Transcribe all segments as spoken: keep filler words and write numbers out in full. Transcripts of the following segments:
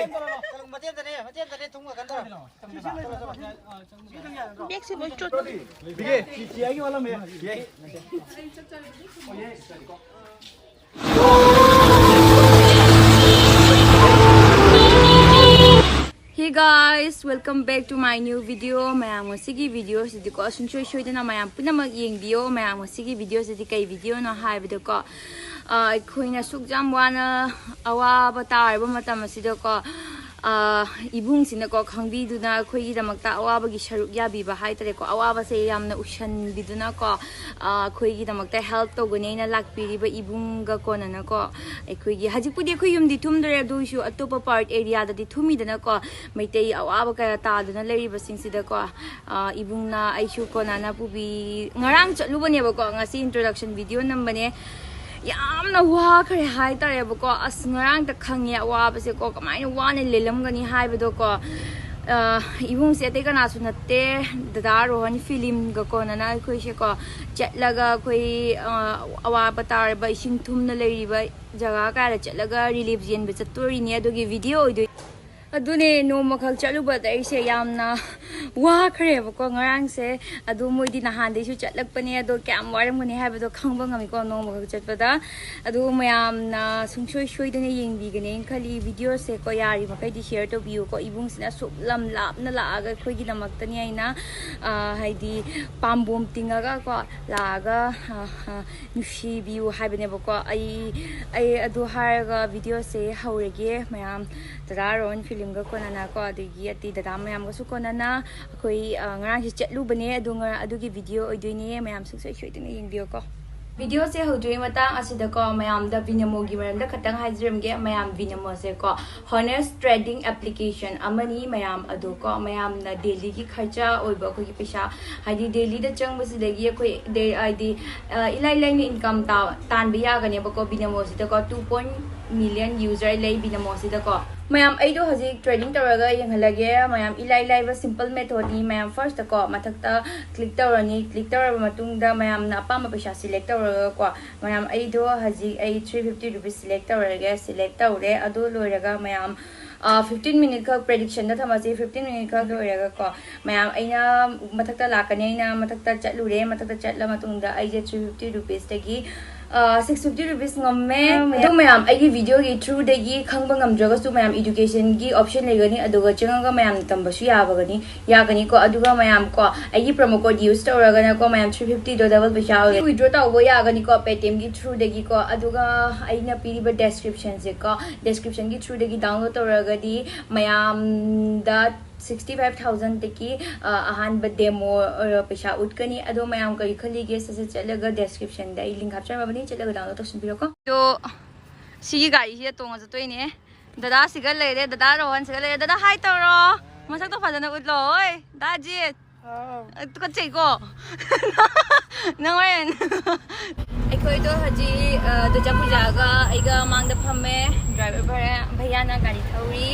ꯃꯇꯦꯟꯗꯅꯦ, ꯃꯇꯦꯟꯗꯅꯦ, ꯊꯨꯝꯒ ꯀꯟꯊꯔꯣ꯫ ꯕꯦꯛꯁꯦ ꯂꯣꯏ ꯆꯣꯠ꯫ Hey guys, welcome back to my new video. ꯃꯌꯥꯝ, ꯉꯁꯤꯒꯤ video ꯁꯤꯗꯤꯀꯣ, ꯁꯨꯡꯁꯣꯏ ꯁꯣꯏꯗꯅ ꯃꯌꯥꯝ ꯄꯨꯝꯅꯃꯛ ꯌꯦꯡꯕꯤꯌꯣ꯫ ꯃꯌꯥꯝ, ꯉꯁꯤꯒꯤ video ꯁꯤꯗꯤ ꯀꯩ video ꯅꯣ ꯍꯥꯏꯕꯗꯀꯣ, ꯑ, ꯑꯩꯈꯣꯏꯅ ꯁꯨꯛ ꯌꯥꯝ ꯋꯥꯅ ꯑꯋꯥꯕ ꯇꯥꯔꯕ ꯃꯇꯝ ꯑꯁꯤꯗꯀꯣ, ꯑ, ꯏꯕꯨꯡꯁꯤꯅꯀꯣ ꯈꯪꯕꯤꯗꯨꯅ ꯑꯩꯈꯣꯏꯒꯤꯗꯃꯛꯇ ꯑꯋꯥꯕꯒꯤ ꯁꯔꯨꯛ ꯌꯥꯕꯤꯕ ꯍꯥꯏꯇꯥꯔꯦꯀꯣ, ꯑꯋꯥꯕꯁꯦ ꯌꯥꯝꯅ ꯎꯁꯟꯕꯤꯗꯨꯅꯀꯣ, ꯑ, ꯑꯩꯈꯣꯏꯒꯤꯗꯃꯛꯇ help ꯇꯧꯒꯅꯤ ꯍꯥꯏꯅ ꯂꯥꯛꯄꯤꯔꯤꯕ ꯏꯕꯨꯡꯒ ꯀꯣꯟꯅꯅꯀꯣ, ꯑꯩꯈꯣꯏꯒꯤ, ꯍꯧꯖꯤꯛꯄꯨꯗꯤ ꯑꯩꯈꯣꯏ ꯌꯨꯝꯗꯤ ꯊꯨꯝꯗ꯭ꯔꯦ, ꯑꯗꯨ ꯑꯣꯏꯁꯨ ꯑꯇꯣꯞꯄ part area ꯗꯗꯤ ꯊꯨꯝꯃꯤꯗꯅꯀꯣ, ꯃꯩꯇꯩ ꯑꯋꯥꯕ ꯀꯌꯥ ꯇꯥꯗꯨꯅ ꯂꯩꯔꯤꯕꯁꯤꯡꯁꯤꯗꯀꯣ, ꯑ, ꯏꯕꯨꯡꯅ ꯑꯩꯁꯨ ꯀꯣꯟꯅꯅ ꯄꯨꯕꯤ-, ꯉꯔꯥꯡ ꯆꯠꯂꯨꯕꯅꯦꯕꯀꯣ, ꯉꯁꯤ introduction video ꯅꯝꯕꯅꯦ꯫ ꯌꯥꯝꯅ ꯋꯥꯈ꯭ꯔꯦ ꯍꯥꯏꯇꯥꯔꯦꯕꯀꯣ꯫ ꯑꯁ, ꯉꯔꯥꯡꯇ ꯈꯪꯉꯦ ꯑꯋꯥꯕꯁꯦꯀꯣ, ꯀꯃꯥꯏꯅ ꯋꯥꯅ ꯂꯦꯜꯂꯝꯒꯅꯤ ꯍꯥꯏꯕꯗꯣꯀꯣ꯫ ꯑ, ꯏꯕꯨꯡꯁꯦ ꯑꯇꯩ ꯀꯅꯥꯁꯨ ꯅꯠꯇꯦ, ꯗꯗꯥ ꯔꯣꯍꯟ ꯐꯤꯂꯝꯒ ꯀꯣꯟꯅꯅ ꯑꯩꯈꯣꯏꯁꯦꯀꯣ ꯆꯠꯂꯒ ꯑꯩꯈꯣꯏ, ꯑ, ꯑꯋꯥꯕ ꯇꯥꯔꯕ, ꯏꯁꯤꯡ ꯊꯨꯝꯅ ꯂꯩꯔꯤꯕ ꯖꯒꯥ ꯀꯌꯥꯗ ꯆꯠꯂꯒ relief ꯌꯦꯟꯕ ꯆꯠꯇꯣꯔꯤꯅꯦ꯫ ꯑꯗꯨꯒꯤ video ꯑꯣꯏꯗꯣꯏ꯫ ꯑꯗꯨꯅꯦ, ꯅꯣꯡꯃꯈꯛ ꯆꯠꯂꯨꯕꯗ ꯑꯩꯁꯦ ꯌꯥꯝꯅ ꯋꯥꯈ꯭ꯔꯦꯕꯀꯣ ꯉꯔꯥꯡꯁꯦ꯫ ꯑꯗꯣ ꯃꯣꯏꯗꯤ ꯅꯍꯥꯟꯗꯩꯁꯨ ꯆꯠꯂꯛꯄꯅꯦ, ꯑꯗꯣ ꯀꯌꯥꯝ ꯋꯥꯔꯝꯒꯅꯤ ꯍꯥꯏꯕꯗꯣ ꯈꯪꯕ ꯉꯝꯃꯤꯀꯣ ꯅꯣꯡꯃꯈꯛ ꯆꯠꯄꯗ꯫ ꯑꯗꯣ ꯃꯌꯥꯝꯅ ꯁꯨꯡꯁꯣꯏ ꯁꯣꯏꯗꯅ ꯌꯦꯡꯕꯤꯒꯅꯤ ꯈꯜꯂꯤ video ꯁꯦꯀꯣ꯫ ꯌꯥꯔꯤꯃꯈꯩꯗꯤ share ꯇꯧꯕꯤꯌꯨꯀꯣ꯫ ꯏꯕꯨꯡꯁꯤꯅ ꯑꯁꯨꯛ ꯂꯝ ꯂꯥꯞꯅ ꯂꯥꯛꯑꯒ ꯑꯩꯈꯣꯏꯒꯤꯗꯃꯛꯇꯅꯤ ꯍꯥꯏꯅ, ꯑ, ꯍꯥꯏꯗꯤ ꯄꯥꯝꯕꯣꯝ ꯇꯤꯡꯉꯒꯀꯣ ꯂꯥꯛꯑꯒ, ꯑ, ꯑ, ꯅꯨꯡꯁꯤꯕꯤꯌꯨ ꯍꯥꯏꯕꯅꯦꯕꯀꯣ꯫ ꯑꯩ, ꯑꯩ ꯑꯗꯨ ꯍꯥꯏꯔꯒ video ꯁꯦ ꯍꯧꯔꯒꯦ ꯃꯌꯥꯝ꯫ ꯗꯗꯥ ꯔꯣꯍꯟ ꯐꯤꯂꯝꯒ ꯀꯣꯟꯅꯅꯀꯣ, ꯑꯗꯒꯤ ꯑꯇꯩ ꯗꯗꯥ ꯃꯌꯥꯝꯒꯁꯨ ꯀꯣꯟꯅꯅ ꯑꯩꯈꯣꯏ, ꯑ, ꯉꯔꯥꯡꯁꯦ ꯆꯠꯂꯨꯕꯅꯦ, ꯑꯗꯨ ꯉꯔꯥꯡ ꯑꯗꯨꯒꯤ video ꯑꯣꯏꯗꯣꯏꯅꯦ꯫ ꯃꯌꯥꯝ ꯁꯨꯡꯁꯣꯏ ꯁꯣꯏꯗꯅ ꯌꯦꯡꯕꯤꯌꯣꯀꯣ꯫ Video ꯁꯦ ꯍꯧꯗ꯭ꯔꯤꯉꯩ ꯃꯇꯥꯡ ꯑꯁꯤꯗꯀꯣ, ꯃꯌꯥꯝꯗ ꯕꯤꯅꯃꯣꯒꯤ ꯃꯔꯝꯗ ꯈꯇꯪ ꯍꯥꯏꯖꯔꯝꯒꯦ꯫ ꯃꯌꯥꯝ, ꯕꯤꯅꯃꯣꯁꯦꯀꯣ, honest trading application ꯑꯃꯅꯤ꯫ ꯃꯌꯥꯝ, ꯑꯗꯣꯀꯣ, ꯃꯌꯥꯝꯅ daily ꯒꯤ ꯈꯔꯆ ꯑꯣꯏꯕ ꯑꯩꯈꯣꯏꯒꯤ ꯄꯩꯁꯥ, ꯍꯥꯏꯗꯤ daily ꯗ ꯆꯪꯕꯁꯤꯗꯒꯤ ꯑꯩꯈꯣꯏ ꯗꯦ-, ꯍꯥꯏꯗꯤ, ꯑ, ꯏꯂꯥꯏ ꯂꯥꯏꯅ income ꯇꯥ-, ꯇꯥꯟꯕ ꯌꯥꯒꯅꯦꯕꯀꯣ꯫ ꯕꯤꯅꯃꯣꯁꯤꯗꯀꯣ two point million user ꯂꯩ ꯕꯤꯅꯃꯣꯁꯤꯗꯀꯣ꯫ ꯃꯌꯥꯝ, ꯑꯩꯗꯣ ꯍꯧꯖꯤꯛ trading ꯇꯧꯔꯒ ꯌꯦꯡꯍꯜꯂꯒꯦ꯫ ꯃꯌꯥꯝ, ꯏꯂꯥꯏ ꯂꯥꯏꯕ simple method ꯅꯤ꯫ ꯃꯌꯥꯝ, first ꯀꯣ, ꯃꯊꯛꯇ click ꯇꯧꯔꯅꯤ꯫ Click ꯇꯧꯔꯕ ꯃꯇꯨꯡꯗ ꯃꯌꯥꯝꯅ ꯑꯄꯥꯝꯕ ꯄꯩꯁꯥ select ꯇꯧꯔꯒꯀꯣ, ꯃꯌꯥꯝ, ꯑꯩꯗꯣ ꯍꯧꯖꯤꯛ ꯑꯩ three fifty rupees select ꯇꯧꯔꯒꯦ꯫ Select ꯇꯧꯔꯦ꯫ ꯑꯗꯨ ꯂꯣꯏꯔꯒ ꯃꯌꯥꯝ, ꯑ, fifteen minute ꯈꯛ prediction ꯗ ꯊꯝꯃꯁꯤ꯫ Fifteen minute ꯈꯛ ꯂꯣꯏꯔꯒꯀꯣ, ꯃꯌꯥꯝ, ꯑꯩꯅ ꯃꯊꯛꯇ ꯂꯥꯛꯀꯅꯤ꯫ ꯑꯩꯅ ꯃꯊꯛꯇ ꯆꯠꯂꯨꯔꯦ꯫ ꯃꯊꯛꯇ ꯆꯠꯂ ꯃꯇꯨꯡꯗ ꯑꯩꯁꯦ three fifty rupees ꯇꯒꯤ, ꯑ, six fifty rupees ꯉꯝꯃꯦ꯫ ꯑꯗꯣ ꯃꯌꯥꯝ, ꯑꯩꯒꯤ video ꯒꯤ through ꯗꯒꯤ ꯈꯪꯕ ꯉꯝꯗ꯭ꯔꯒꯁꯨ, ꯃꯌꯥꯝ, education ꯒꯤ option ꯂꯩꯒꯅꯤ, ꯑꯗꯨꯒ ꯆꯪꯉꯒ ꯃꯌꯥꯝꯅ ꯇꯝꯕꯁꯨ ꯌꯥꯕꯒꯅꯤ, ꯌꯥꯒꯅꯤꯀꯣ꯫ ꯑꯗꯨꯒ ꯃꯌꯥꯝ ꯀꯣ, ꯑꯩꯒꯤ promo code use ꯇꯧꯔꯒꯅꯀꯣ, ꯃꯌꯥꯝ, three fifty ꯗꯣ double ꯄꯩꯁꯥ ꯑꯣꯏꯒꯅꯤ꯫ Withdraw ꯇꯧꯕ ꯌꯥꯒꯅꯤꯀꯣ, Paytm ꯒꯤ through ꯗꯒꯤꯀꯣ꯫ ꯑꯗꯨꯒ ꯑꯩꯅ ꯄꯤꯔꯤꯕ description ꯁꯦꯀꯣ, description ꯒꯤ through ꯗꯒꯤ download ꯇꯧꯔꯒꯗꯤ ꯃꯌꯥꯝꯗ sixty five thousand ꯗꯒꯤ, ꯑ, ꯑꯍꯥꯟꯕ demo, ꯑ, ꯄꯩꯁꯥ ꯎꯠꯀꯅꯤ꯫ ꯑꯗꯣ ꯃꯌꯥꯝ ꯀꯔꯤ ꯈꯜꯂꯤꯒꯦ? ꯁꯠ ꯁꯠ ꯆꯠꯂꯒ description ꯗ ꯑꯩ link ꯍꯥꯞꯆꯔꯝꯃꯕꯅꯤ, ꯆꯠꯂꯒ download ꯇꯧꯁꯤꯟꯕꯤꯔꯣꯀꯣ꯫ ꯑꯗꯣ ꯁꯤꯒꯤ ꯒꯥꯔꯤꯁꯤꯗ ꯇꯣꯡꯉ ꯆꯠꯇꯣꯏꯅꯦ꯫ ꯗꯗꯥ ꯁꯤꯒ ꯂꯩꯔꯦ, ꯗꯗꯥ ꯔꯣꯍꯟ ꯁꯤꯒ ꯂꯩꯔꯦ꯫ ꯗꯗꯥ, hi ꯇꯧꯔꯣ, ꯃꯁꯛꯇꯣ ꯐꯖꯅ ꯎꯠꯂꯣ꯫ ꯑꯣꯏ, ꯗꯥ ꯑꯖꯤꯠ꯫ ꯍꯥꯎ꯫ ꯑ, ꯇꯨꯀꯠꯆꯩꯀꯣ꯫ ꯅꯪ ꯍꯣꯔꯦꯟ꯫ ꯑꯩꯈꯣꯏꯗꯣ ꯍꯧꯖꯤꯛ, ꯑ, ꯗꯨꯔꯖꯥ ꯄꯨꯖꯥꯒ ꯑꯩꯒ ꯃꯥꯡꯗ ꯐꯝꯃꯦ꯫ Driver ꯚꯔꯦ-, ꯚꯩꯌꯥꯅ ꯒꯥꯔꯤ ꯊꯧꯔꯤ꯫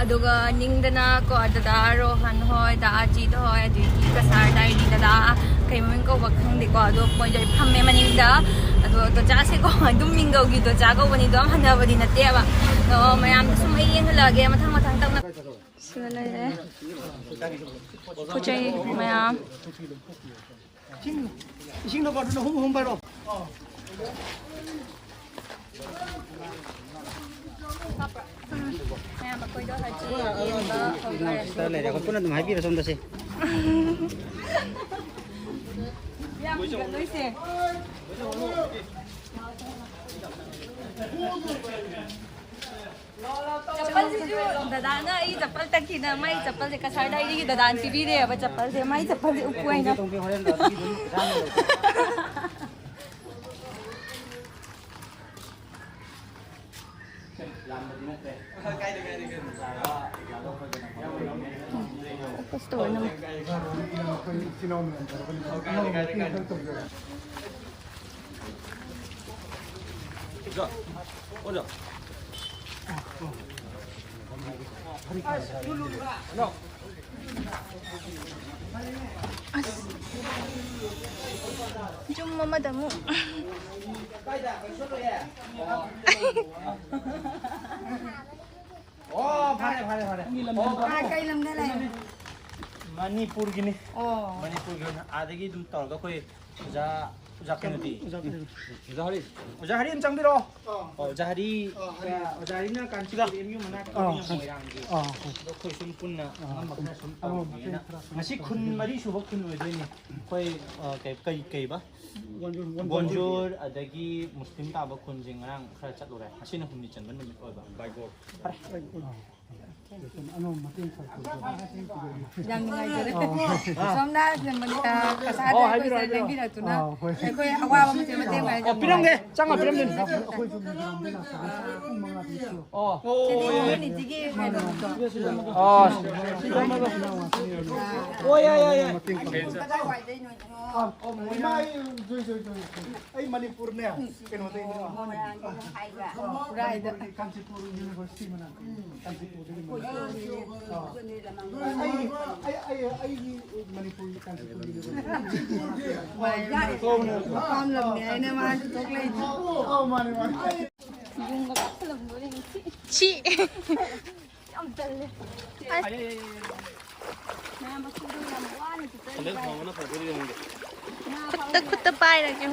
ꯑꯗꯨꯒ ꯅꯤꯡꯗꯅ ꯀꯣ, ꯗꯗꯥ ꯔꯣꯍꯟ ꯍꯣꯏ, ꯗꯥ ꯑꯖꯤꯠ ꯍꯣꯏ, ꯑꯗꯨꯗꯒꯤ ꯀꯁꯥꯔ ꯗꯥꯏꯔꯤ ꯗꯗꯥ, ꯀꯩ ꯃꯃꯤꯡ ꯀꯧꯕ ꯈꯪꯗꯦꯀꯣ꯫ ꯑꯗꯣ ꯃꯣꯏꯗꯣ ꯑꯩ ꯐꯝꯃꯦ ꯃꯅꯤꯡꯗ꯫ ꯑꯗꯣ ꯗꯣꯆꯥꯁꯦꯀꯣ, ꯑꯗꯨꯝ ꯃꯤꯡ ꯀꯧꯈꯤ, ꯗꯣꯆꯥ ꯀꯧꯕꯅꯤ, ꯑꯗꯣ ꯌꯥꯝ ꯍꯟꯅꯕꯗꯤ ꯅꯠꯇꯦꯕ꯫ ꯑꯗꯣ ꯃꯌꯥꯝꯗ ꯁꯨꯝ ꯑꯩ ꯌꯦꯡꯍꯜꯂꯛꯑꯒꯦ, ꯃꯊꯪ ꯃꯊꯪ ꯇꯧꯅ꯫ ꯁꯤꯗ ꯂꯩꯔꯦ ꯄꯣꯠ ꯆꯩ ꯃꯌꯥꯝ꯫ ꯏꯁꯤꯡ, ꯏꯁꯤꯡꯗꯣ ꯕꯣꯇꯜ ꯑꯍꯨꯝ ꯑꯍꯨꯝ ꯄꯥꯏꯔꯣ꯫ ꯃꯌꯥꯝ, ꯑꯩꯈꯣꯏꯗꯣ ꯍꯧꯖꯤꯛ ꯌꯦꯟꯕ ꯍꯧꯗꯣꯔꯦ꯫ ꯁꯤꯗ ꯂꯩꯔꯦ, ꯑꯩꯈꯣꯏ ꯄꯨꯟꯅ ꯑꯗꯨꯝ ꯍꯥꯏꯕꯤꯔꯣ ꯁꯣꯝꯗ ꯁꯦ꯫ ꯌꯥꯝ ꯍꯤꯒꯠꯂꯣꯏꯁꯦ꯫ ꯆꯄꯜꯁꯤꯁꯨ ꯗꯗꯥꯅ ꯑꯩꯒꯤ ꯆꯄꯜ ꯇꯛꯈꯤꯅ ꯃꯥꯏ ꯆꯄꯜꯁꯦ ꯀꯁꯥꯔꯗ ꯑꯩꯒꯤ ꯗꯗꯥꯅ ꯄꯤꯕꯤꯔꯦꯕ ꯆꯄꯜꯁꯦ꯫ ꯃꯥꯏ ꯆꯄꯜꯁꯦ ꯎꯞꯄꯨ ꯍꯥꯏꯅ꯫ ꯎꯞꯄꯁꯨ ꯇꯧꯔꯦ ꯅꯪ꯫ ꯑꯁ꯫ ꯌꯨꯝ ꯑꯃꯗ ꯑꯃꯨꯛ꯫ ꯑꯣ, ꯐꯔꯦ, ꯐꯔꯦ, ꯐꯔꯦ꯫ ꯑꯣ, ꯑꯥ, ꯀꯩ ꯂꯝꯗ ꯂꯩ? ꯃꯅꯤꯄꯨꯔꯒꯤꯅꯤ꯫ ꯑꯣ꯫ ꯃꯅꯤꯄꯨꯔꯒꯤ ꯑꯣꯏꯅ ꯑꯥꯗꯒꯤ ꯑꯗꯨꯝ ꯇꯧꯔꯒ ꯑꯩꯈꯣꯏ ꯑꯣꯖꯥ, ꯑꯣꯖꯥ ꯀꯩꯅꯣꯗꯤ? ꯑꯣꯖꯥ ꯀꯩꯅꯣ? ꯑꯣꯖꯥ ꯍꯔꯤ꯫ ꯑꯣꯖꯥ ꯍꯔꯤ ꯑꯃ ꯆꯪꯕꯤꯔꯛꯑꯣ꯫ ꯑꯣ, ꯑꯣꯖꯥ ꯍꯔꯤ, ꯑꯣꯖꯥ ꯍꯔꯤꯅ ꯀꯥꯟꯆꯤꯄꯨꯔ ꯑꯦꯝ ꯌꯨ ꯃꯅꯥꯛꯀꯤ ꯑꯣ, ꯃꯣꯏꯔꯥꯡꯒꯤ꯫ ꯑꯣ꯫ ꯑꯗꯣ ꯑꯩꯈꯣꯏ ꯁꯨꯝ ꯄꯨꯟꯅ ꯑꯉꯝꯕ ꯈꯔ ꯁꯨꯝ ꯇꯧꯕꯅꯤꯅ꯫ ꯉꯁꯤ ꯈꯨꯟ ꯃꯔꯤ ꯁꯨꯕ ꯈꯨꯟ ꯑꯣꯏꯗꯣꯏꯅꯤ꯫ ꯑꯩꯈꯣꯏ, ꯑ, ꯀꯩ, ꯀꯩ, ꯀꯩꯕ? ꯒꯣꯟꯖꯨꯔ, ꯒꯣꯟꯖꯨꯔ, ꯑꯗꯒꯤ ꯃꯨꯁꯂꯤꯝ ꯇꯥꯕ ꯈꯨꯟꯁꯤꯡ ꯉꯔꯥꯡ ꯈꯔ ꯆꯠꯂꯨꯔꯦ꯫ ꯉꯁꯤꯅ ꯍꯨꯝꯅꯤ ꯆꯟꯕ ꯅꯨꯃꯤꯠ ꯑꯣꯏꯕ꯫ ꯐꯔꯦ꯫ ꯌꯥꯝ ꯅꯨꯡꯉꯥꯏꯖꯔꯦ꯫ ꯁꯣꯝꯅ ꯃꯅꯤ-, ꯑ, ꯀꯁꯥꯗ ꯑꯣ, ꯑꯩꯈꯣꯏ ꯍꯥꯏꯕꯤꯔꯣ, ꯁꯤꯗ ꯍꯥꯏꯕꯤꯔꯣ꯫ ꯂꯦꯡꯕꯤꯔꯛꯇꯨꯅ ꯑꯥ, ꯍꯣꯏ꯫ ꯑꯩꯈꯣꯏ ꯑꯋꯥꯕ ꯃꯇꯦꯡ ꯃꯇꯦꯡ ꯄꯥꯡꯉꯦ꯫ ꯑꯣ, ꯄꯤꯔꯝꯒꯦ꯫ ꯆꯪꯉ ꯄꯤꯔꯝꯗꯣꯏꯅꯤ꯫ ꯑꯩꯈꯣꯏꯁꯨ ꯃꯤꯖꯣꯔꯥꯝꯗꯩ ꯂꯥꯛꯄꯗ ꯄꯨꯡ ꯃꯉꯥꯗꯒꯤ ꯊꯣꯛꯂꯛꯑꯦ꯫ ꯑꯣ꯫ ꯁꯤꯗꯤ ꯏꯃꯣꯏ ꯅꯤꯇꯤꯒꯤ ꯀꯩꯅꯣꯗꯣ꯫ ꯑꯣ꯫ ꯑꯣ, ꯌꯥꯏ, ꯌꯥꯏ, ꯌꯥꯏ꯫ ꯃꯇꯦꯡ ꯄꯥꯡꯉꯦ꯫ ꯀꯗꯥꯏꯋꯥꯏꯗꯩꯅꯣ? ꯑꯥ, ꯑꯣ, ꯏꯃꯥ, ꯑꯩ, ꯖꯣꯏ, ꯖꯣꯏ, ꯖꯣꯏ꯫ ꯑꯩ ꯃꯅꯤꯄꯨꯔꯅꯦ꯫ ꯀꯩꯅꯣꯗꯩꯅꯦ꯫ ꯃꯣꯏꯔꯥꯡꯒꯤꯅ ꯍꯥꯏꯕ꯫ ꯈꯨꯔꯥꯏꯗ꯫ ꯀꯥꯟꯆꯤꯄꯨꯔ ꯌꯨꯅꯤꯚꯔꯁꯤꯇꯤ ꯃꯅꯥꯛ꯫ ꯀꯥꯟꯆꯤꯄꯨꯔꯗꯒꯤ ꯃꯣꯏꯔꯥꯡ꯫ ꯑꯩ, ꯑꯩ, ꯑꯩ, ꯑꯩꯒꯤ ꯃꯅꯤꯄꯨꯔꯒꯤ ꯀꯥꯟꯆꯤꯄꯨꯔ ꯌꯨꯅꯤꯚꯔꯁꯤꯇꯤ꯫ ꯃꯄꯥꯝ ꯂꯝꯅꯦ ꯍꯥꯏꯅ ꯃꯥꯁꯨ ꯊꯣꯛꯂꯛꯏꯅꯤ꯫ ꯑꯧ, ꯃꯥꯅꯦ, ꯃꯥꯅꯦ꯫ ꯌꯨꯝꯒ ꯀꯥꯞꯁꯜꯂꯝꯗꯣꯔꯦ ꯉꯁꯤ꯫ ꯁꯤ꯫ ꯌꯥꯝ ꯇꯜꯂꯦ꯫ ꯑꯁ꯫ ꯃꯌꯥꯝ ꯃꯁꯤꯡꯗꯣ ꯌꯥꯝ ꯋꯥꯅ ꯆꯠꯆꯔꯤ꯫ ꯈꯨꯠꯇ, ꯈꯨꯠꯇ ꯄꯥꯏꯔꯒꯦ꯫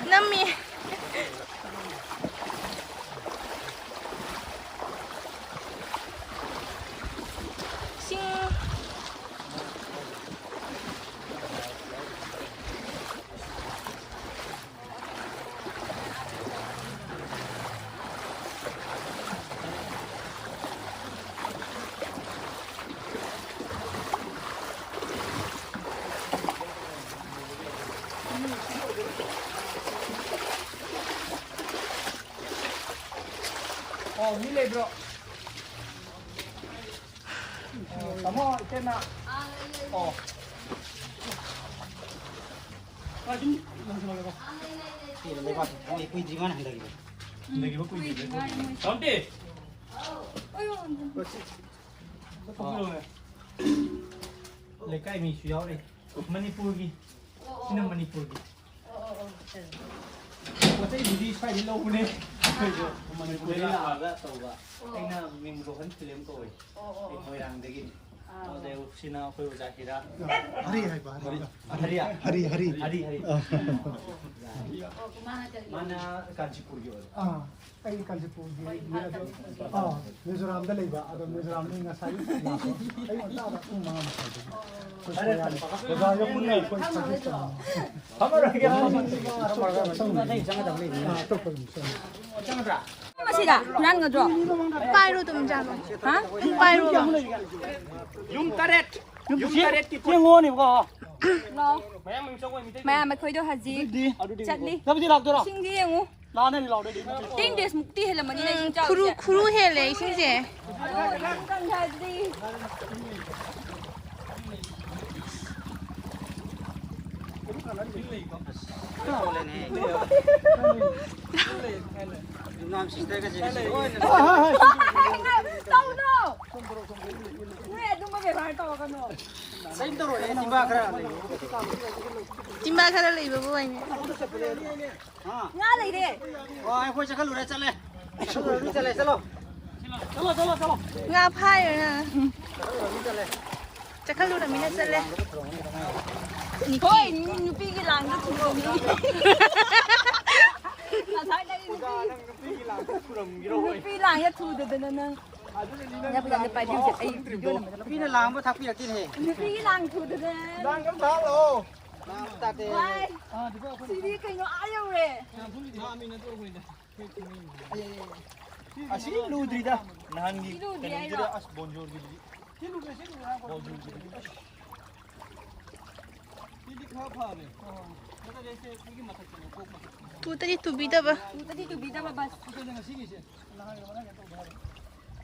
ꯅꯝꯃꯤ꯫ ꯁꯤꯡ꯫ ꯑꯣ, ꯃꯤ ꯂꯩꯕ꯭ꯔꯣ? ꯑꯣ, ꯇꯥꯃꯣ, ꯏꯆꯦꯅ꯫ ꯑꯣ꯫ ꯁꯤ ꯂꯩꯕꯥꯛꯁꯤ ꯊꯣꯛꯂꯛꯏ ꯀꯨꯏꯗ꯭ꯔꯤ ꯃꯥꯅ ꯍꯟꯊꯈꯤꯕ꯫ ꯍꯟꯊꯈꯤꯕ ꯀꯨꯏꯗ꯭ꯔꯤ꯫ ꯀꯨꯏꯗ꯭ꯔꯤ ꯃꯥꯅ ꯃꯣꯏ꯫ ꯇꯣꯝꯇꯤ! ꯑꯣꯏ, ꯑꯣꯏ, ꯑꯣꯏ꯫ ꯂꯩꯀꯥꯏ ꯃꯤꯁꯨ ꯌꯥꯎꯔꯤ꯫ ꯃꯅꯤꯄꯨꯔꯒꯤ꯫ ꯑꯣ, ꯑꯣ꯫ ꯁꯤꯅ ꯃꯅꯤꯄꯨꯔꯒꯤ꯫ ꯑꯣ, ꯑꯣ, ꯑꯣ꯫ ꯄꯣꯠ ꯆꯩꯗꯨꯗꯤ ꯁ꯭ꯋꯥꯏꯗꯩ ꯂꯧꯕꯅꯦ꯫ ꯑꯩꯈꯣꯏꯁꯨ ꯑꯥ꯫ ꯃꯅꯤꯄꯨꯔꯗꯩ ꯂꯥꯛꯑꯒ ꯇꯧꯕ꯫ ꯑꯣ꯫ ꯑꯩꯅ ꯃꯤꯡ ꯔꯣꯍꯟ ꯐꯤꯂꯝ ꯀꯧꯋꯦ꯫ ꯑꯣ, ꯑꯣ, ꯑꯩ ꯑꯣ꯫ ꯃꯣꯏꯔꯥꯡꯗꯒꯤꯅꯤ꯫ ꯑꯥ꯫ ꯑꯗꯩ ꯁꯤꯅ ꯑꯩꯈꯣꯏ ꯑꯣꯖꯥ ꯍꯤꯔꯥ꯫ ꯍꯔꯤ ꯍꯥꯏꯕ, ꯍꯔꯤ꯫ ꯍꯔꯤꯌꯥ? ꯍꯔꯤ, ꯍꯔꯤ꯫ ꯍꯔꯤ, ꯍꯔꯤ꯫ ꯑꯣ, ꯃꯥꯅ ꯀꯔꯤ? ꯃꯥꯅ ꯀꯥꯟꯆꯤꯄꯨꯔꯒꯤ ꯑꯣꯏꯕ꯫ ꯑꯥ, ꯑꯩ ꯀꯥꯟꯆꯤꯄꯨꯔꯒꯤ, ꯍꯣꯏ, ꯏꯝꯐꯥꯜ ꯀꯥꯟꯆꯤꯄꯨꯔ꯫ ꯑꯥ, ꯃꯤꯖꯣꯔꯥꯝꯗ ꯂꯩꯕ, ꯑꯗꯣ ꯃꯤꯖꯣꯔꯥꯝꯗꯒꯤ ꯉꯁꯥꯏ ꯂꯥꯛꯄ꯫ ꯑꯩ ꯉꯟꯇꯥꯗ ꯄꯨꯡ ꯃꯉꯥ ꯃꯈꯥꯏꯗꯒꯤ꯫ ꯑꯣ꯫ ꯑꯩꯈꯣꯏ ꯁꯣꯌꯥ-, ꯑꯣꯖꯥꯒ ꯄꯨꯟꯅ ꯑꯩꯈꯣꯏ ꯐꯝꯃꯔꯣꯏꯗ꯫ ꯁꯖꯦꯁ ꯇꯧꯅꯤ꯫ ꯐꯝꯃꯔꯣꯏꯒꯦ꯫ ꯑꯥ, ꯑꯇꯣꯞꯄ ꯑꯗꯨꯝ ꯆꯪꯉꯦ꯫ ꯑꯥ, ꯑꯇꯣꯞꯄ ꯑꯗꯨꯝ ꯆꯪꯉꯦ꯫ ꯆꯪꯒꯗ꯭ꯔꯥ? ꯃꯁꯤꯗ ꯍꯨꯔꯥꯟꯒꯗ꯭ꯔꯣ? ꯄꯥꯏꯔꯣ ꯑꯗꯨꯝ ꯆꯥꯔꯣ꯫ ꯍꯥ? ꯄꯥꯏꯔꯣ꯫ ꯌꯨꯝ ꯇꯔꯦꯠ꯫ ꯌꯨꯝ ꯇꯔꯦꯠꯀꯤ ꯌꯦꯡꯉꯣꯅꯦꯀꯣ꯫ ꯂꯥꯛꯑꯣ꯫ ꯃꯌꯥꯝ ꯃꯌꯨꯝ ꯆꯪꯉꯣꯏ ꯃꯤꯇꯩ꯫ ꯃꯌꯥꯝ ꯑꯩꯈꯣꯏꯗꯣ ꯍꯧꯖꯤꯛ ꯑꯗꯨꯗꯤ ꯆꯠꯂꯤ꯫ ꯂꯧꯕꯗꯤ ꯂꯥꯛꯇꯣꯏꯔꯣ? ꯏꯁꯤꯡꯗꯤ ꯌꯦꯡꯉꯨ꯫ ꯂꯥꯛꯑꯅꯤ ꯂꯥꯎꯗꯣꯏꯗꯤ꯫ ꯇꯦꯟ ꯗꯦꯖ ꯃꯨꯛꯇꯤ ꯍꯦꯜꯂꯝꯃꯅꯤꯅꯦ ꯏꯁꯤꯡ ꯆꯥꯎꯔꯤꯁꯦ꯫ ꯈꯨꯔꯨ, ꯈꯨꯔꯨ ꯍꯦꯜꯂꯦ ꯏꯁꯤꯡꯁꯦ꯫ ꯑꯗꯣ ꯏꯁꯤꯡ ꯀꯪꯊꯔꯗꯤ꯫ ꯇꯧꯅꯣ! ꯅꯣꯏ ꯑꯗꯨꯝꯕ ꯕꯦꯕꯥꯔ ꯇꯧꯔꯛꯀꯅꯣ꯫ ꯆꯤꯝꯕꯥ ꯈꯔ ꯂꯩꯕꯕꯨ ꯑꯣꯏꯅꯦ꯫ ꯉꯥ ꯂꯩꯔꯦ꯫ ꯑꯣ, ꯑꯩꯈꯣꯏ ꯆꯠꯈꯠꯂꯨꯔꯦ, ꯆꯠꯂꯦ꯫ ꯆꯠꯂꯨꯔꯦ, ꯆꯠꯂꯦ, ꯆꯠꯂꯣ꯫ ꯆꯠꯂꯣ, ꯆꯠꯂꯣ, ꯆꯠꯂꯣ꯫ ꯉꯥ ꯐꯥꯏꯔꯦ ꯅꯪ꯫ ꯆꯠꯈꯠꯂꯨꯔꯃꯤꯅ ꯆꯠꯂꯦ꯫ ꯍꯣꯏ, ꯅꯨꯄꯤꯒꯤ ꯂꯥꯡꯗ ꯊꯨꯔꯃꯤ꯫ ꯉꯁꯥꯏꯗꯒꯤ ꯅꯨꯄꯤ-, ꯅꯨꯄꯤ ꯂꯥꯡꯗ ꯊꯨꯗꯗꯅ ꯅꯪ꯫ ꯅꯪ ꯐꯖꯅ ꯄꯥꯏꯕꯤꯌꯨꯁꯦ, ꯑꯩ ꯚꯤꯗꯤꯑꯣ ꯅꯝꯕꯗ ꯂꯧ-, ꯅꯨꯄꯤꯅ ꯂꯥꯡꯕ ꯊꯥꯛꯄꯤꯔꯛꯇꯦꯅꯦꯍꯦ꯫ ꯅꯨꯄꯤꯒꯤ ꯂꯥꯡ ꯊꯨꯗꯗꯅ ꯅꯪ꯫ ꯂꯥꯡ ꯑꯝꯇ ꯊꯥꯛꯂꯛꯑꯣ꯫ ꯂꯥꯡ ꯑꯝꯇ ꯊꯥꯛꯇꯦ꯫ ꯚꯥꯏ, ꯁꯤꯗꯤ ꯀꯩꯅꯣ ꯑꯥ ꯌꯧꯔꯦ꯫ ꯑꯁꯤ ꯂꯨꯗ꯭ꯔꯤꯗ꯫ ꯅꯍꯥꯟꯒꯤ ꯁꯤ ꯂꯨꯗ꯭ꯔꯤ ꯀꯩꯅꯣꯗꯨꯗ ꯍꯥꯏꯔꯣ? ꯑꯁ ꯕꯣꯟꯖꯣꯔꯒꯤꯗꯨꯗꯤ꯫ ꯕꯣꯟꯖꯣꯔꯒꯤꯗꯨꯗꯤ ꯑꯁ꯫ ꯁꯤꯗꯤ ꯈꯔ ꯐꯔꯦ꯫ ꯅꯠꯇ꯭ꯔꯗꯤ ꯁꯤ ꯑꯩꯈꯣꯏꯒꯤ ꯃꯊꯛꯇꯅꯦ, ꯀꯣꯛ ꯃꯊꯛꯇꯅꯦ꯫ ꯇꯨꯗꯗꯤ ꯇꯨꯕꯤꯗꯕ꯫ ꯇꯨꯗꯗꯤ ꯇꯨꯕꯤꯗꯕ ꯕꯁ꯫ ꯑꯗꯨꯅꯦ ꯉꯁꯤꯒꯤꯁꯦ꯫ ꯅꯍꯥꯟꯒꯤ ꯃꯅꯥꯛ ꯇꯧꯕ ꯍꯥꯏꯕ꯫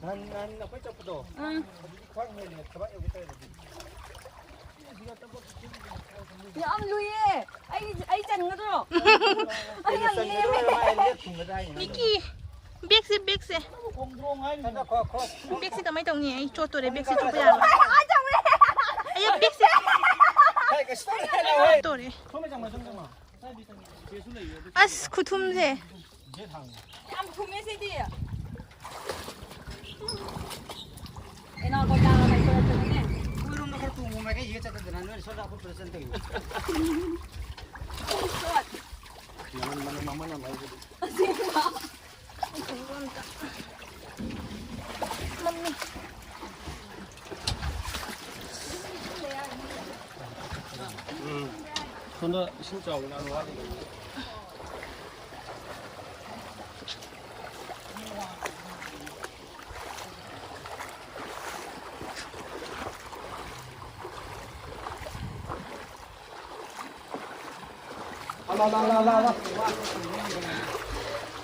ꯅꯍꯥꯟ, ꯅꯍꯥꯟ ꯑꯩꯈꯣꯏ ꯆꯠꯄꯗꯣ꯫ ꯑꯥ꯫ ꯑꯗꯨꯗꯤ ꯈ꯭ꯋꯥꯏ ꯍꯦꯜꯂꯦ, ꯊꯕꯛ ꯌꯧꯒꯦ ꯇꯧꯔꯗꯤ꯫ ꯌꯥꯝ ꯂꯨꯏꯌꯦ꯫ ꯑꯩ, ꯃꯤꯀꯤ, ꯕꯦꯛꯁꯦ, ꯕꯦꯛꯁꯦ꯫ ꯕꯦꯛꯁꯦ ꯀꯃꯥꯏꯅ ꯇꯧꯅꯤ? ꯑꯩ ꯆꯣꯠꯇꯣꯔꯦ, ꯕꯦꯛꯁꯦ ꯆꯣꯠꯄ ꯌꯥꯔꯣꯏ꯫ ꯑꯩ ꯕꯦꯛꯁꯦ ꯆꯣꯠꯇꯣꯔꯦ꯫ ꯑꯁ, ꯈꯨꯊꯨꯝꯁꯦ꯫ ꯌꯥꯝ ꯊꯨꯝꯃꯦ ꯁꯤꯗꯤ꯫ ꯏꯅꯥꯎ ꯀꯣꯏꯇꯥꯅ ꯀꯣꯏꯔꯛꯄꯅꯤꯅꯦ꯫ ꯅꯣꯏꯔꯣꯝꯗ ꯈꯔ ꯇꯣꯡꯉꯣ, ꯃꯥꯏꯀꯩꯁꯤꯒ ꯆꯠꯇꯗꯅ ꯅꯣꯏꯅ ꯁꯣꯝꯗ ꯑꯩꯈꯣꯏ ꯄꯨꯂꯞ ꯆꯠꯇꯣꯏꯅꯤ꯫ ꯃꯃꯟ, ꯃꯃꯟ, ꯃꯃꯟ ꯌꯥꯝ ꯍꯥꯏꯕꯗꯤ꯫ ꯑꯁꯦꯡꯕ꯫ ꯃꯝꯃꯤ꯫ ꯎꯝ꯫ ꯁꯣꯝꯗ ꯏꯁꯤꯡ ꯆꯥꯎꯕ ꯌꯥꯝ ꯋꯥꯠꯂꯤ꯫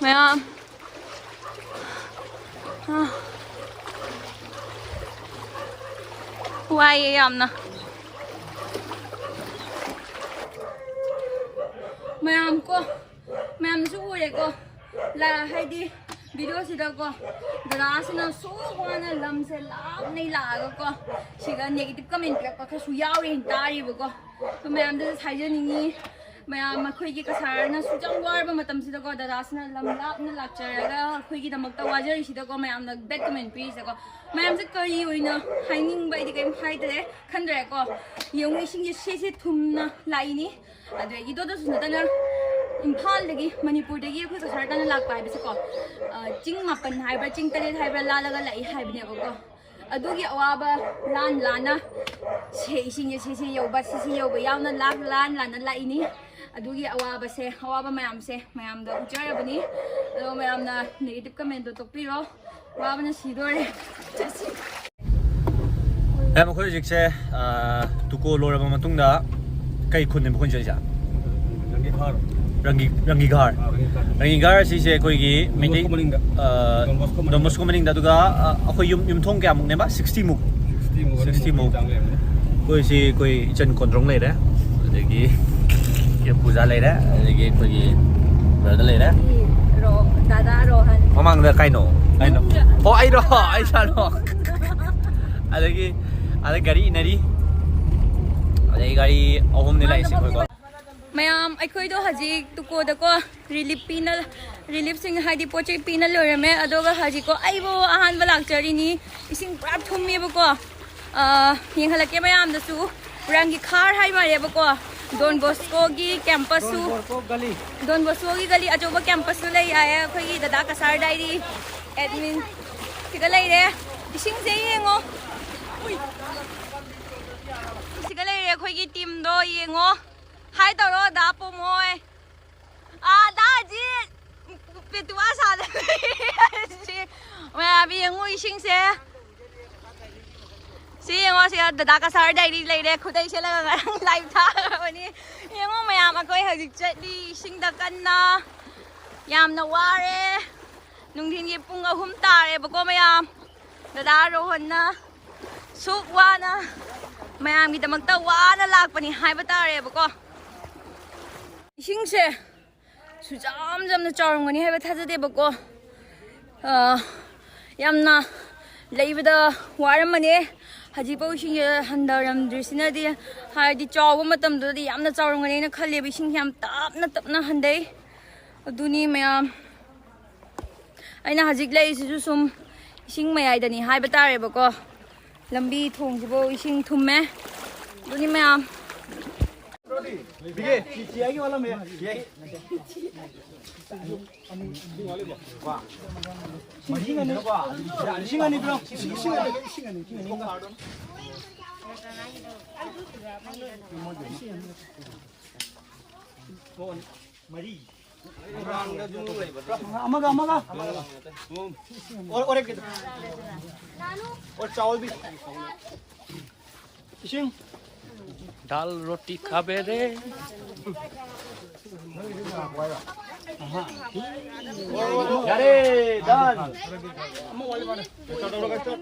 ꯃꯌꯥꯝ꯫ ꯑꯥ꯫ ꯋꯥꯏꯌꯦ ꯌꯥꯝꯅ꯫ ꯃꯌꯥꯝ ꯀꯣ, ꯃꯌꯥꯝꯅꯁꯨ ꯎꯔꯦꯀꯣ, ꯂꯥ-, ꯍꯥꯏꯗꯤ ꯚꯤꯗꯤꯑꯣꯁꯤꯗꯀꯣ, ꯗꯗꯥꯁꯤꯅ ꯁꯨꯛ ꯋꯥꯅ ꯂꯝꯁꯦ ꯂꯥꯞꯅ ꯂꯥꯛꯑꯒꯀꯣ, ꯁꯤꯗ negative comment ꯄꯤꯔꯛꯄ ꯈꯔꯁꯨ ꯌꯥꯎꯔꯤꯅ ꯇꯥꯔꯤꯕꯀꯣ꯫ ꯑꯗꯣ ꯃꯌꯥꯝꯗꯁꯨ ꯍꯥꯏꯖꯅꯤꯡꯉꯤ, ꯃꯌꯥꯝ ꯑꯩꯈꯣꯏꯒꯤ ꯀꯁꯥꯔꯅ ꯁꯨꯛ ꯌꯥꯝ ꯋꯥꯔꯕ ꯃꯇꯝꯁꯤꯗꯀꯣ, ꯗꯗꯥꯁꯤꯅ ꯂꯝ ꯂꯥꯞꯅ ꯂꯥꯛꯆꯔꯒ ꯑꯩꯈꯣꯏꯒꯤꯗꯃꯛꯇ ꯋꯥꯖꯔꯤꯁꯤꯗꯀꯣ, ꯃꯌꯥꯝꯅ bad comment ꯄꯤꯔꯤꯁꯤꯗꯀꯣ, ꯃꯌꯥꯝꯁꯦ ꯀꯔꯤ ꯑꯣꯏꯅ ꯍꯥꯏꯅꯤꯡꯕ? ꯑꯩꯗꯤ ꯀꯔꯤꯝ ꯍꯥꯏꯗ꯭ꯔꯦ, ꯈꯟꯗ꯭ꯔꯦꯀꯣ꯫ ꯌꯦꯡꯉꯨ, ꯏꯁꯤꯡꯁꯦ ꯁꯤꯁꯦ ꯊꯨꯝꯅ ꯂꯥꯛꯏꯅꯤ꯫ ꯑꯗꯒꯤ ꯗꯣꯗꯁꯨ ꯅꯠꯇꯅ ꯏꯝꯐꯥꯜꯗꯒꯤ, ꯃꯅꯤꯄꯨꯔꯗꯒꯤ ꯑꯩꯈꯣꯏ ꯀꯁꯥꯔ ꯇꯥꯟꯅ ꯂꯥꯛꯄ ꯍꯥꯏꯕꯁꯦꯀꯣ, ꯑ, ꯆꯤꯡ ꯃꯥꯄꯟ ꯍꯥꯏꯕ꯭ꯔꯥ, ꯆꯤꯡ ꯇꯔꯦꯠ ꯍꯥꯏꯕ꯭ꯔꯥ ꯂꯥꯜꯂꯒ ꯂꯥꯛꯏ ꯍꯥꯏꯕꯅꯦꯕꯀꯣ꯫ ꯑꯗꯨꯒꯤ ꯑꯋꯥꯕ ꯂꯥꯟ ꯂꯥꯟꯅ ꯁꯦ-, ꯏꯁꯤꯡꯁꯦ ꯁꯤꯁꯤ ꯌꯧꯕ, ꯁꯤꯁꯤ ꯌꯧꯕ ꯌꯥꯎꯅ ꯂꯥꯟ ꯂꯥꯟ ꯂꯥꯟꯅ ꯂꯥꯛꯏꯅꯤ꯫ ꯑꯗꯨꯒꯤ ꯑꯋꯥꯕꯁꯦ, ꯑꯋꯥꯕ ꯃꯌꯥꯝꯁꯦ ꯃꯌꯥꯝꯗ ꯎꯠꯆꯔꯕꯅꯤ꯫ ꯑꯗꯣ ꯃꯌꯥꯝꯅ negative commentꯗꯣ ꯇꯣꯛꯄꯤꯔꯣ꯫ ꯋꯥꯕꯅ ꯁꯤꯗꯣꯔꯦ꯫ ꯆꯠꯁꯤ꯫ ꯃꯦꯝ, ꯑꯩꯈꯣꯏ ꯍꯧꯖꯤꯛꯁꯦ, ꯑ, ꯇꯨꯀꯣ ꯂꯣꯏꯔꯕ ꯃꯇꯨꯡꯗ ꯀꯩ ꯈꯨꯟꯅꯦꯕ ꯑꯩꯈꯣꯏꯅ ꯆꯠꯂꯤꯁꯦ? ꯔꯪꯒꯤꯘꯥꯔ꯫ ꯔꯪꯒꯤ-, ꯔꯪꯒꯤꯘꯥꯔ꯫ ꯑꯥ, ꯔꯪꯒꯤꯘꯥꯔ꯫ ꯔꯪꯒꯤꯘꯥꯔ ꯑꯁꯤꯁꯦ ꯑꯩꯈꯣꯏꯒꯤ ꯗꯣꯟ ꯃꯩꯇꯩ, ꯕꯣꯁꯀꯣ ꯃꯅꯤꯡꯗ꯫ ꯑ, ꯗꯣꯟ ꯕꯣꯁꯀꯣ ꯃꯅꯤꯡꯗ꯫ ꯗꯣꯟ ꯕꯣꯁꯀꯣ ꯃꯅꯤꯡꯗ꯫ ꯑꯗꯨꯒ, ꯑ, ꯑꯩꯈꯣꯏ ꯌꯨꯝ, ꯌꯨꯝꯊꯣꯡ ꯀꯌꯥꯃꯨꯛꯅꯦꯕ? Sixty ꯃꯨꯛ? Sixty ꯃꯨꯛ꯫ Sixty ꯃꯨꯛ꯫ ꯆꯥꯡ ꯂꯩꯔꯝꯒꯅꯤ꯫ ꯑꯩꯈꯣꯏ ꯁꯤ ꯑꯩꯈꯣꯏ ꯏꯆꯟ ꯀꯣꯟꯗ꯭ꯔꯣꯡ ꯂꯩꯔꯦ꯫ ꯑꯗꯒꯤ ꯄꯨꯖꯥ ꯂꯩꯔꯦ, ꯑꯗꯒꯤ ꯑꯩꯈꯣꯏꯒꯤ ꯕ꯭ꯔꯗꯔ ꯂꯩꯔꯦ꯫ ꯔꯣ ꯗꯥꯗꯥ ꯔꯣꯍꯟ꯫ ꯃꯃꯥꯡꯗ ꯀꯩꯅꯣ? ꯀꯩꯅꯣ? ꯑꯣ, ꯑꯩꯔꯣ? ꯑꯩ ꯁꯥꯔꯣ? ꯑꯗꯒꯤ ꯑꯗ ꯒꯥꯔꯤ ꯏꯟꯅꯔꯤ꯫ ꯑꯗꯩ ꯒꯥꯔꯤ ꯑꯍꯨꯝꯅꯤ ꯂꯥꯛꯏꯁꯦ ꯑꯩꯈꯣꯏꯀꯣ꯫ ꯃꯌꯥꯝ, ꯑꯩꯈꯣꯏꯗꯣ ꯍꯧꯖꯤꯛ ꯇꯨꯀꯣꯗꯀꯣ ꯔꯤꯂꯤꯞ ꯄꯤꯅ, ꯔꯤꯂꯤꯞꯁꯤꯡ ꯍꯥꯏꯗꯤ ꯄꯣꯠ ꯆꯩ ꯄꯤꯅ ꯂꯣꯏꯔꯝꯃꯦ꯫ ꯑꯗꯨꯒ ꯍꯧꯖꯤꯛꯀꯣ ꯑꯩꯕꯨ ꯑꯍꯥꯟꯕ ꯂꯥꯛꯆꯔꯤꯅꯤ꯫ ꯏꯁꯤꯡ ꯄꯨꯔꯥ ꯊꯨꯝꯃꯦꯕꯀꯣ꯫ ꯑ, ꯌꯦꯡꯍꯜꯂꯛꯀꯦ ꯃꯌꯥꯝꯗꯁꯨ꯫ ꯃꯣꯏꯔꯥꯡꯒꯤ ꯈꯥꯔ ꯍꯥꯏ ꯃꯥꯜꯂꯦꯕꯀꯣ꯫ ꯗꯣꯟ ꯕꯣꯁꯀꯣꯒꯤ ꯀꯦꯝꯄꯁꯁꯨ, ꯗꯣꯟ ꯕꯣꯁꯀꯣꯒꯤ ꯒꯂꯤ ꯑꯆꯧꯕ ꯀꯦꯝꯄꯁꯁꯨ ꯂꯩ ꯍꯥꯏꯌꯦ꯫ ꯑꯩꯈꯣꯏꯒꯤ ꯗꯗꯥ ꯀꯁꯥꯔ ꯗꯥꯏꯔꯤ ꯑꯦꯗꯃꯤꯟ ꯁꯤꯗ ꯂꯩꯔꯦ꯫ ꯏꯁꯤꯡꯁꯦ ꯌꯦꯡꯉꯣ꯫ ꯁꯤꯗ ꯂꯩꯔꯦ ꯑꯩꯈꯣꯏꯒꯤ ꯇꯤꯝꯗꯣ ꯌꯦꯡꯉꯣ꯫ ꯍꯥꯏ ꯇꯧꯔꯣ ꯗꯥ ꯄꯣꯃꯣꯏ꯫ ꯑꯥꯗ ꯍꯧꯖꯤꯛ ꯄꯦꯇꯨꯋꯥ ꯁꯥꯗ ꯂꯩ꯫ ꯃꯌꯥꯝ ꯌꯦꯡꯉꯨ ꯏꯁꯤꯡꯁꯦ꯫ ꯁꯤ ꯌꯦꯡꯉꯣ, ꯁꯤ ꯗꯗꯥ ꯀꯁꯥꯔ ꯗꯥꯏꯔꯤ ꯂꯩꯔꯦ꯫ ꯈꯨꯗꯩ ꯁꯦꯠꯂꯒ ꯉꯔꯥꯡ ꯂꯥꯏꯚ ꯊꯥꯈ꯭ꯔꯕꯅꯤ꯫ ꯌꯦꯡꯉꯣ ꯃꯌꯥꯝ, ꯑꯩꯈꯣꯏ ꯍꯧꯖꯤꯛ ꯆꯠꯂꯤ ꯏꯁꯤꯡꯗ ꯀꯟꯅ꯫ ꯌꯥꯝꯅ ꯋꯥꯔꯦ꯫ ꯅꯨꯡꯊꯤꯟꯒꯤ ꯄꯨꯡ ꯑꯍꯨꯝ ꯇꯥꯔꯦꯕꯀꯣ ꯃꯌꯥꯝ꯫ ꯗꯗꯥ ꯔꯣꯍꯟꯅ ꯁꯨꯛ ꯋꯥꯅ ꯃꯌꯥꯝꯒꯤꯗꯃꯛꯇ ꯋꯥꯅ ꯂꯥꯛꯄꯅꯤ ꯍꯥꯏꯕ ꯇꯥꯔꯦꯕꯀꯣ꯫ ꯏꯁꯤꯡꯁꯦ ꯁꯨꯖꯥꯝ ꯖꯥꯝꯅ ꯆꯥꯎꯔꯝꯒꯅꯤ ꯍꯥꯏꯕ ꯊꯥꯖꯗꯦꯕꯀꯣ꯫ ꯑ, ꯌꯥꯝꯅ ꯂꯩꯕꯗ ꯋꯥꯔꯝꯃꯅꯤ꯫ ꯍꯧꯖꯤꯛꯐꯥꯎ ꯏꯁꯤꯡꯁꯦ ꯍꯟꯊꯔꯝꯗ꯭ꯔꯤꯁꯤꯅꯗꯤ, ꯍꯥꯏꯗꯤ ꯆꯥꯎꯕ ꯃꯇꯝꯗꯨꯗꯗꯤ ꯌꯥꯝꯅ ꯆꯥꯎꯔꯝꯒꯅꯤꯅ ꯈꯜꯂꯦꯕ꯫ ꯏꯁꯤꯡꯁꯦ ꯌꯥꯝ ꯇꯞꯅ ꯇꯞꯅ ꯍꯟꯊꯩ꯫ ꯑꯗꯨꯅꯤ ꯃꯌꯥꯝ, ꯑꯩꯅ ꯍꯧꯖꯤꯛ ꯂꯩꯔꯤꯁꯤꯁꯨ ꯁꯨꯝ ꯏꯁꯤꯡ ꯃꯌꯥꯏꯗꯅꯤ ꯍꯥꯏꯕ ꯇꯥꯔꯦꯕꯀꯣ꯫ ꯂꯝꯕꯤ ꯊꯣꯡꯁꯤꯐꯥꯎ ꯏꯁꯤꯡ ꯊꯨꯝꯃꯦ꯫ ꯑꯗꯨꯅꯤ ꯃꯌꯥꯝ꯫ ꯃꯔꯤ꯫ ꯑꯃꯒ, ꯑꯃꯒ꯫ ꯑꯣꯔ, ꯑꯣꯔ ꯑꯦꯛ ꯀꯤꯗꯣ꯫ ꯑꯣꯔ ꯆꯥꯎꯜ ꯕꯤ꯫ ꯏꯁꯤꯡ꯫ ꯗꯥꯜ ꯔꯣꯇꯤ ꯈꯥꯕꯦꯔꯦ꯫ ꯌꯥꯔꯦ, ꯗꯥꯜ꯫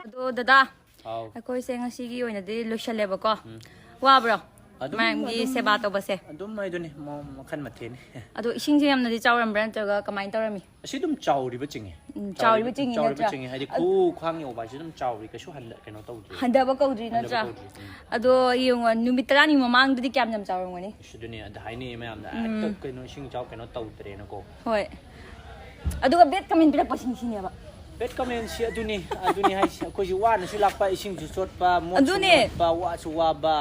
ꯑꯗꯣ ꯗꯗꯥ, ꯍꯥꯎ꯫ ꯑꯩꯈꯣꯏꯁꯦ ꯉꯁꯤꯒꯤ ꯑꯣꯏꯅꯗꯤ ꯂꯣꯏꯁꯜꯂꯦꯕꯀꯣ꯫ ꯎꯝ꯫ ꯋꯥꯕ꯭ꯔꯣ? ꯑꯗꯨꯝ, ꯃꯌꯥꯝꯒꯤ ꯑꯗꯨꯝ, ꯁꯦꯕꯥ ꯇꯧꯕꯁꯦ꯫ ꯑꯗꯨꯝ ꯍꯥꯏꯗꯨꯅꯤ, ꯃ- ꯃꯈꯜ ꯃꯊꯦꯜꯅꯤ꯫ ꯑꯗꯣ ꯏꯁꯤꯡꯁꯦ ꯌꯥꯝꯅꯗꯤ ꯆꯥꯎꯔꯝꯕ꯭ꯔꯥ ꯅꯠꯇ꯭ꯔꯒ ꯀꯃꯥꯏꯅ ꯇꯧꯔꯝꯃꯤ? ꯑꯁꯤ ꯑꯗꯨꯝ ꯆꯥꯎꯔꯤꯕ ꯆꯤꯡꯉꯤ꯫ ꯎꯝ, ꯆꯥꯎꯔꯤꯕ ꯆꯤꯡꯉꯤ ꯆꯥꯎꯔꯤꯕ ꯅꯠꯇ꯭ꯔꯥ? ꯆꯤꯡꯉꯤ ꯍꯥꯏꯗꯤ ꯈꯨ ꯈ꯭ꯋꯥꯡ ꯌꯧꯕ ꯍꯥꯏꯁꯤ ꯑꯗꯨꯝ ꯆꯥꯎꯔꯤ, ꯀꯩꯁꯨ ꯍꯟꯗ ꯀꯩꯅꯣ ꯇꯧꯗ꯭ꯔꯤ꯫ ꯍꯟꯊꯕ ꯀꯧꯗ꯭ꯔꯤ ꯍꯟꯊꯕ ꯅꯠꯇ꯭ꯔꯥ? ꯀꯧꯗ꯭ꯔꯤ, ꯎꯝ꯫ ꯑꯗꯣ ꯌꯦꯡꯉꯣ, ꯅꯨꯃꯤꯠ ꯇꯔꯥꯅꯤ ꯃꯃꯥꯡꯗꯗꯤ ꯀꯌꯥꯝ ꯌꯥꯝ ꯆꯥꯎꯔꯝꯒꯅꯤ? ꯑꯁ, ꯑꯗꯨꯅꯤ, ꯑꯗ ꯍꯥꯏꯅꯩ ꯃꯌꯥꯝꯅ, "ꯍꯦꯛꯇ ꯀꯩꯅꯣ ꯏꯁꯤꯡ ꯏꯆꯥꯎ ꯀꯩꯅꯣ ꯇꯧꯗ꯭ꯔꯦꯅꯀꯣ"꯫ ꯍꯣꯏ꯫ ꯑꯗꯨꯒ ꯕꯦꯠ ꯀꯃꯦꯟ ꯄꯤꯔꯛꯄꯁꯤꯡꯁꯤꯅꯦꯕ꯫ ꯕꯦꯠ ꯀꯃꯦꯟꯁꯤ ꯑꯗꯨꯅꯤ, ꯑꯗꯨꯅꯤ ꯍꯥꯏꯁꯤ꯫ ꯑꯩꯈꯣꯏꯁꯨ ꯋꯥꯅꯁꯨ ꯂꯥꯛꯄ, ꯏꯁꯤꯡꯁꯨ ꯆꯣꯠꯄ, ꯃꯣꯠꯁꯨ ꯑꯗꯨꯅꯦ꯫ ꯃꯣꯠꯄ, ꯋꯥꯁꯨ ꯋꯥꯕ꯫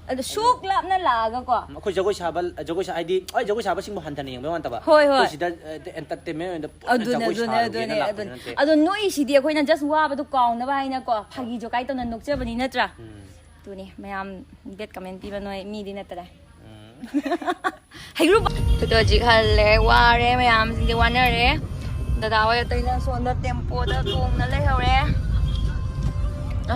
ꯑꯗꯣ ꯁꯨꯛ ꯂꯥꯞꯅ ꯂꯥꯛꯑꯒꯀꯣ꯫ ꯑꯩꯈꯣꯏ ꯖꯒꯣꯏ ꯁꯥꯕ, ꯖꯒꯣꯏ ꯁꯥ-, ꯍꯥꯏꯗꯤ, ꯍꯣꯏ, ꯖꯒꯣꯏ ꯁꯥꯕꯁꯤꯡꯕꯨ ꯍꯟꯊꯅ ꯌꯦꯡꯕ ꯋꯥ ꯅꯠꯇꯕ꯫ ꯍꯣꯏ, ꯍꯣꯏ꯫ ꯑꯩꯈꯣꯏ ꯁꯤꯗ, ꯑ, entertainment ꯑꯣꯏꯅ ꯄꯨꯟꯅ ꯑꯗꯨꯅꯦ, ꯖꯒꯣꯏ ꯑꯗꯨꯅꯦ, ꯁꯥꯔꯒꯦꯅ ꯑꯗꯨꯅꯦ, ꯂꯥꯛꯄꯁꯨ ꯑꯗꯨꯅꯦ꯫ ꯅꯠꯇꯦ꯫ ꯑꯗꯣ ꯅꯣꯏꯁꯤꯗꯤ ꯑꯩꯈꯣꯏꯅ just ꯋꯥꯕꯗꯣ ꯀꯥꯎꯅꯕ ꯍꯥꯏꯅꯀꯣ, ꯐꯥꯒꯤ ꯖꯣꯀꯥꯏ ꯇꯧꯅ ꯅꯣꯛꯆꯕꯅꯤ ꯅꯠꯇ꯭ꯔꯥ? ꯎꯝ꯫ ꯑꯗꯨꯅꯦ, ꯃꯌꯥꯝ ꯕꯦꯠ ꯀꯃꯦꯟ ꯄꯤꯕ ꯅꯣꯏ ꯃꯤꯗꯤ ꯅꯠꯇꯔꯦ꯫ ꯎꯝ꯫ ꯍꯩꯒ꯭ꯔꯨ꯫ ꯑꯗꯣ ꯍꯧꯖꯤꯛ ꯍꯜꯂꯦ, ꯋꯥꯔꯦ, ꯃꯌꯥꯝꯁꯤꯡꯁꯦ ꯋꯥꯅꯔꯦ꯫ ꯗꯗꯥ ꯍꯣꯏ ꯑꯇꯩꯅ ꯁꯣꯝꯗ ꯇꯦꯝꯄꯣꯗ ꯇꯣꯡꯅ ꯂꯩꯍꯧꯔꯦ꯫ ꯑ,